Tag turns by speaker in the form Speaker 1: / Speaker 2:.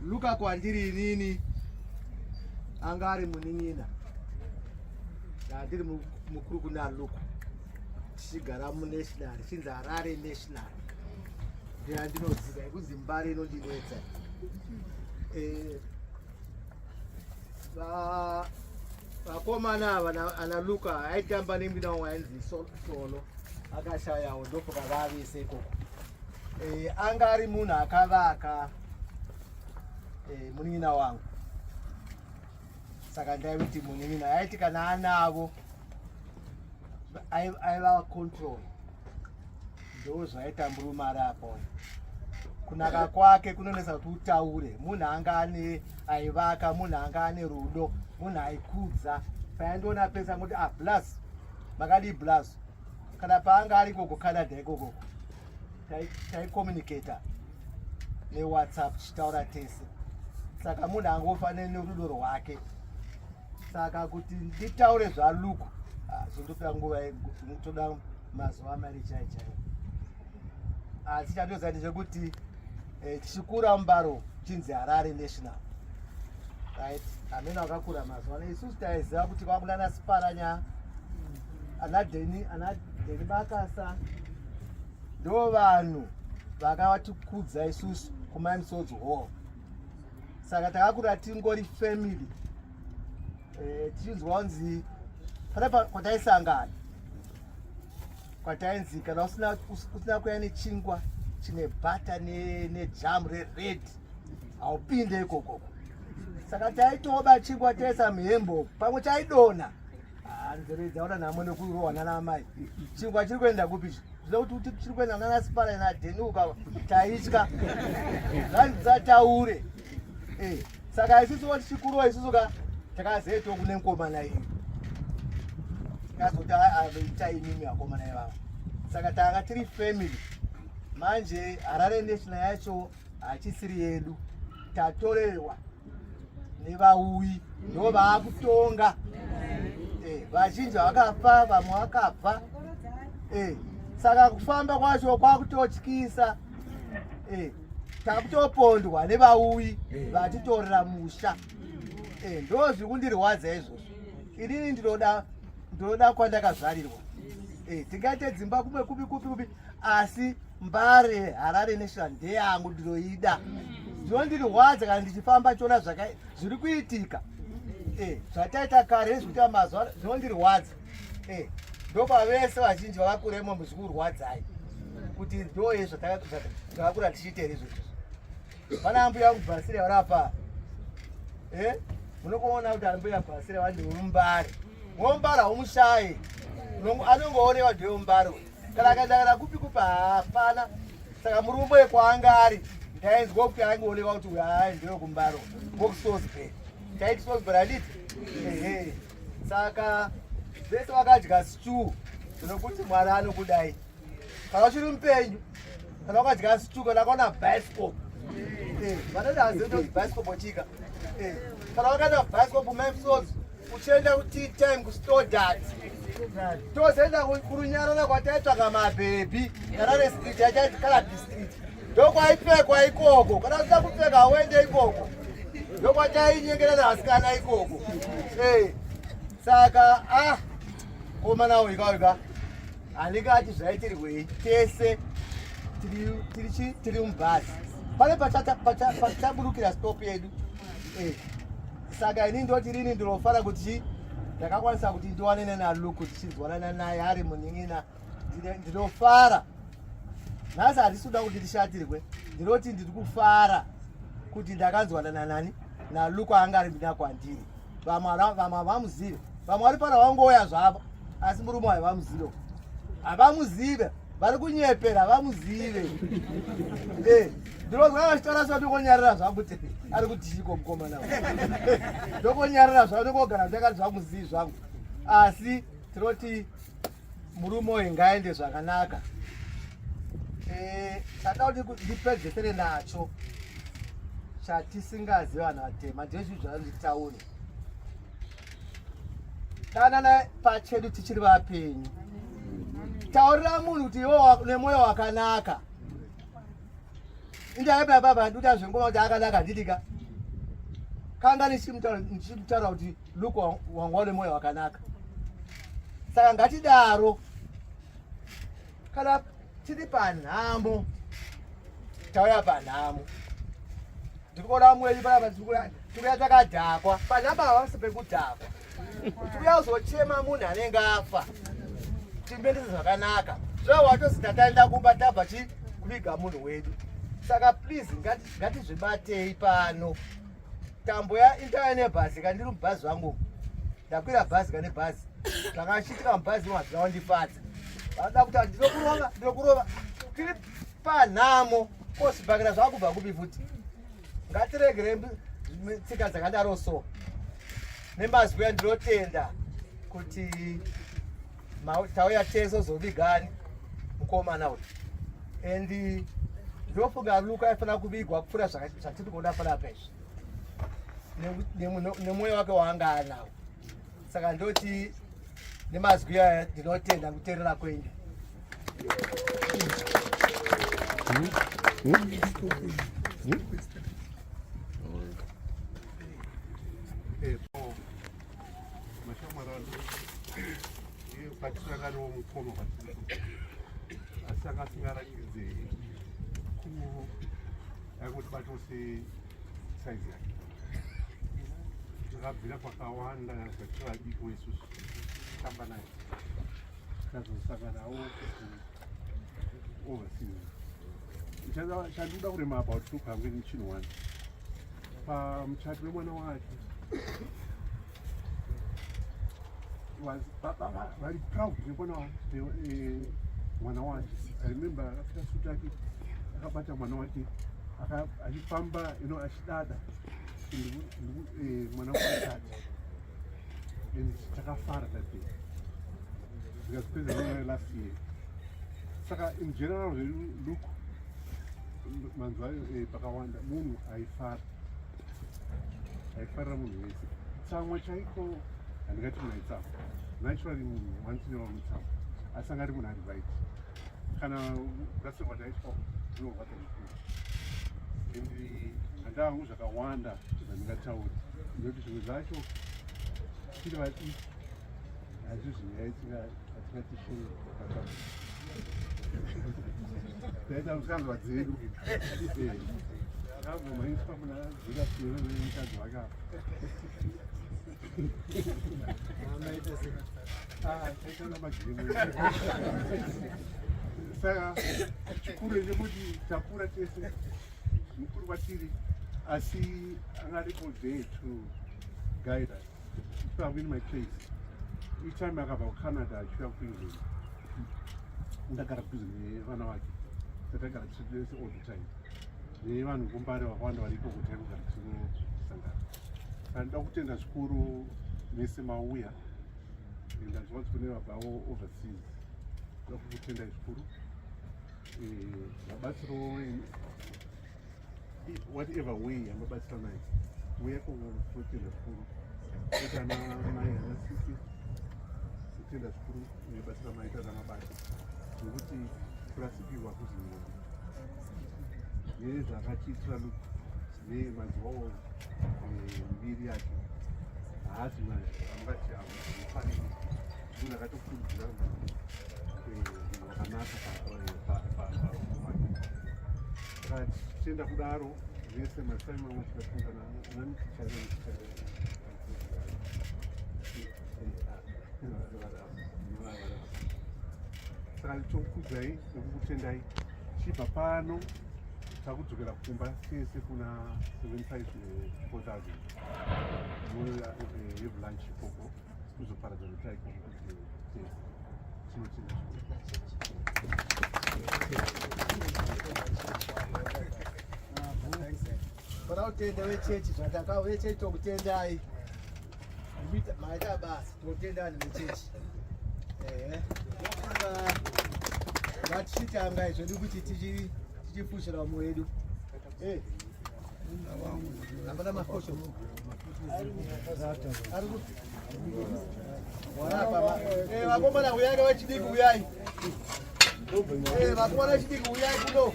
Speaker 1: Luka kwandiri inini anga ari munin'ina, ndandiri mukuru kuna Luka, tichigara munational chinzi Harare National, ndeyandinoziva yekunzi Mbare inondinetsa. Eh, vakomana ava ana Luka aitamba nemwina wangu ainzi Solo, akashayawo, ndofuka vavese ikoko. Eh, anga ari munhu akavaka, eh, munin'ina wangu, saka ndaikuti munin'ina aiti kana anavo aiva control. Ndo zvaita murume ari apo. Kunaka kwake kunonetsa kuti utaure. Munhu anga ane aivaka, munhu anga ane rudo, munhu aikudza. Paindiona pesa ngoti, "Ah, bless, makadii bless?" Kana paanga ari ikoko Canada ikoko, taicommunicata neWhatsApp tichitaura tese. Saka munhu angofanira nerudo rwake. Saka kuti nditaure zvaLuku, ah, zvondotora nguva, toda mazuva mari chai chaiwo. Asi chandoziva ndechekuti eh, tichikura muBarrow chinzi Harare National, right? Amene wakakura mazuva ano, isusu taiziva kuti kwakunana Siparanya, ana Deni, ana Deni Bakasa, ndo vanhu vakavatikudza isusu kuMaimsods Hall. Saka takakura tingori family, eh, tichinzwa kunzi pane kwataisangana kwatainzi kana usina kuya nechingwa chine bhata nejamu rered haupinde ikokoko. Saka taitoba chingwa taisa muhembo, pamwe chaidonha. Ah, nzeve dzaona nhamo nekurohwa nana amai. Chingwa chiri kuenda kupi? Zvida kuti chiri kuenda nana Sipara naDhenuka. Taitya zvanzataure. Eh, saka isusu vati chikuruwa isusu ka takazoitawo kune mukomana iyi, tikazoti ita imimi vakomana ivavo. Saka tanga tiri family. Manje Harare National yacho hachisiri yedu, tatorerwa nevauyi, ndo vaakutonga. Eh, vazhinji vakafa, vamwe vakabva. Eh, saka kufamba kwacho kwakutotyisa. Eh, takutopondwa nevauyi vatitorera musha. Ndo zviri kundirwadza izvozvo. Inini ndinoda kwandakazvarirwa. Tingaite dzimba kumwe kupi kupi kupi, asi Mbare Harare National ndeyangu, ndinoida. Zvinondirwadza kana ndichifamba chiona zviri kuitika, zvataita kare nezvikuita mazuva, zvinondirwadza. Ndopavese vazhinji vavakuremo zvikurwadzai kuti ndo zvakakura tichiita here izvozvo. Pana ambuya kubhasire varapa, munokuona kuti ambuya bhasire vandewemumbare, wombara haumushaye, anongoonewa ndewemumbare kana akaenda kana kupi kupi hapana. Saka murume wekwaanga ari ndainzwa kuti aingoonekwa kuti uyu hai ndewekumbaro wokuSalisbury, taiti Salisbury handiti? Ehe. Saka vese vakadya stew, zvinokuti Mwari anokudai kana uchiri mupenyu, kana wakadya stew, kana wakaona bioscope. Vanoda hazivi kuti bioscope chika. Kana wakaenda bioscope Memsos, uchienda kutea time kuStodart, tozoenda kuRunyarara kwataitsvaka mabhebhi, Harare Street yachaiti Calabi Street, ndokwaipfekwa ikoko. Kana usina kupfeka hauende ikoko. Ndokwatainyengera navasikana ikoko. Saka ah, komana uyu kauka handingati zvaitirwei. Tese tiri mubhazi pane pachaburukira stop yedu. Saka ini ndoti rini ndinofara kuti ndakakwanisa kuti ndiwanene naLuku, tichinzwanana naye ari munin'ina. Ndinofara nhasi, handisi kuda kuti ndishatirwe. Ndinoti ndiri kufara kuti ndakanzwanana nani, naLuku, anga ari mina kwandiri. Vamwe havamuzive, vamwe vari pana vangoya zvavo, asi murume wayo vamuzive, havamuzive, vari kunyepera, havamuzive. Ndinozwa vachitaura so, ndokonyarara zvangu kuti ari kutiko mukomana, ndokonyarara zvangu, ndokogara ndakati zvamuzivi zvangu. Asi tinoti murume uyu ngaende zvakanaka. Chada kuti ndipedzesere nacho chatisingazivi vanhu vatema ndezvi zvanditaure: danana pachedu tichiri vapenyu. Taurira munhu kuti iwe nemwoyo wakanaka. Indakabva baba nduta zvengoma kuti akanaka handidika. Kanga ndichimutaura kuti Luke wanga une moyo wakanaka. Saka ngatidaro kana tiri panhamo tauya panhamo ndikuona mwenyu panapa tikuya takadhakwa panhamo havasi pekudhakwa tikuya kuzochema munhu anenge afa timbendese zvakanaka zva watozi tataenda kumba tabva chi kuviga munhu wedu saka please ngatizvibatei pano tambo ya intaya nebhazi ka ndiri mubhazi vangu ndakwira bhazi kane bhazi zvakachiitika mubhazi imwe hazvina wandifadza vanoda kuti ndinokurova ndinokurova tiri panhamo ko zvibhakera zvakubva kupi futi ngatiregere tsika dzakadaro so nemazwi andinotenda kuti tauya tese uzovigani mukomana uyu and ndofunga luka aifanira kuvigwa kupfuura zvatiri kuona panapa izvi nemwoyo wake waanga anawo saka ndoti nemazwi aya ndinotenda kuteerera kwenyu
Speaker 2: Patisanganawo mukoma kwatiri asi anga asingaratidze ku aikutibatawo sesaizi yake takabvira kwakawanda zvatiri vadiki isusu tamba naye tikazosanganawo overseas chandikuda kurema about two pamwe chinhu one pamuchato wemwana wake vari proud nemwana eh, mwana wake i remember akapfeka suti yake akabata mwana wake achifamba you know achidada eh, mwana wake and takafara that day because president last year saka in general zvedu look manzwa eh, pakawanda munhu aifara aifarira munhu wese tsamwa chaiko handingati munhu aitsamwa naturally munhu once in a while unotsamwa asi angati munhu ari right kana kurasirwa taitwa zvinorwadza zvikuru and handaa hangu zvakawanda zvandingataura nekuti zvimwe zvacho tiri vadiki hazvizvi nyaya atingatishe taita musikanzwa dzedu akambomhanyiswa muna zvikasiyana nemukadzi wake apa taitana magemu saka chikuru ndechekuti takura tese mukuru kwatiri asi anga aripo there to guide us If I win my case, each time akabva kuCanada achiuya kuEngland, ndagara kudhuze nevana vake, tatagara tese all the time. Nevanhu kumbare vakawanda varipo kuti taigogara tinosangana. Saka ndoda kutenda zvikuru mese mauya, ndanzwa kuti kune vabvawo overseas. Ndoda kukutendai zvikuru. Eh, mabatsiro whatever way yamabatsira nayo uya kutenda zvikuru kuti ana mai ana sisi kutenda zvikuru nebatsira maita ramabasa nekuti kurasikirwa kuzi nyore nezvakatiitira nemazuvawo eh, mbiri yake haasi amungati amufaniri munhu akatokurudzira eh, zvakanaka eh, tichienda kudaro vese masai mamwe tikafungana saka tokukudzai nekukutendai chibva pano takudzokera kumba tese kuna 75 4000 have lunch ikoko kuzoparadza mitaiko tinotenda
Speaker 1: Toda kutenda vechechi zvataka vechechi tokutendai. Maita basa tokutenda vanhu vechechi. Ehe. Ngatichitanga zvedu kuti tichifushira vamwe wedu. Eh. Hapana mafosho. Ari kupi? Eh, vakomana uyai vechidiki uyai. Eh, vakomana vechidiki uyai kuno.